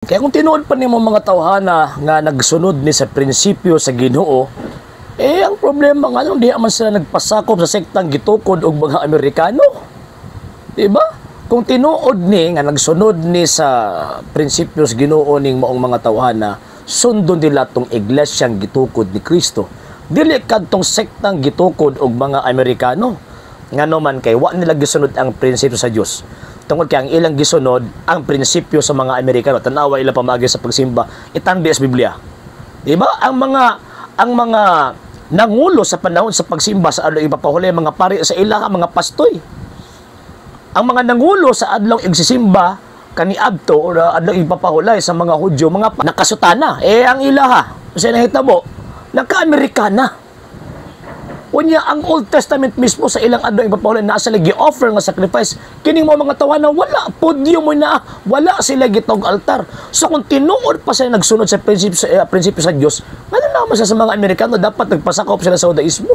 Kaya kung tinuod pa nimo mga tawhana nga nagsunod ni sa prinsipyo sa Ginoo, eh ang problema nga nung diha man sila nagpasakop sa sektang gitukod og mga Amerikano. Diba? Kung tinuod ni nga nagsunod ni sa prinsipyo sa Ginoo ning maong mga tawhana, sundon nila tong iglesyang gitukod ni Kristo. Dili kadtong sektang gitukod og mga Amerikano. Ngano man kay wa nila gisunod ang prinsipyo sa Dios. Tungod kay ang ilang gisunod ang prinsipyo sa mga Amerikano, tanawa ilang pamagi sa pagsimba, itandi sa Biblia. Di ba? Ang mga nangulo sa panahon sa pagsimba sa adlaw ipapahuli, mga pari sa ila, mga pastoy. Ang mga nangulo sa adlaw igsisimba kaniadto or adlaw ipapahulay sa mga Hudyo, mga nakasutana. Eh ang ilaha sa nahitabo, naka-Amerikana. Unya ang Old Testament mismo sa ilang adlaw ipapahulay naa sila gi-offer nga sacrifice, kining mga tawana wala pudyo mo na, wala sila gitawag altar. So kung tinuod pa sila nagsunod sa prinsipyo sa Dios, ngano naman sa mga Amerikano dapat nagpasakop sila sa Judaismo?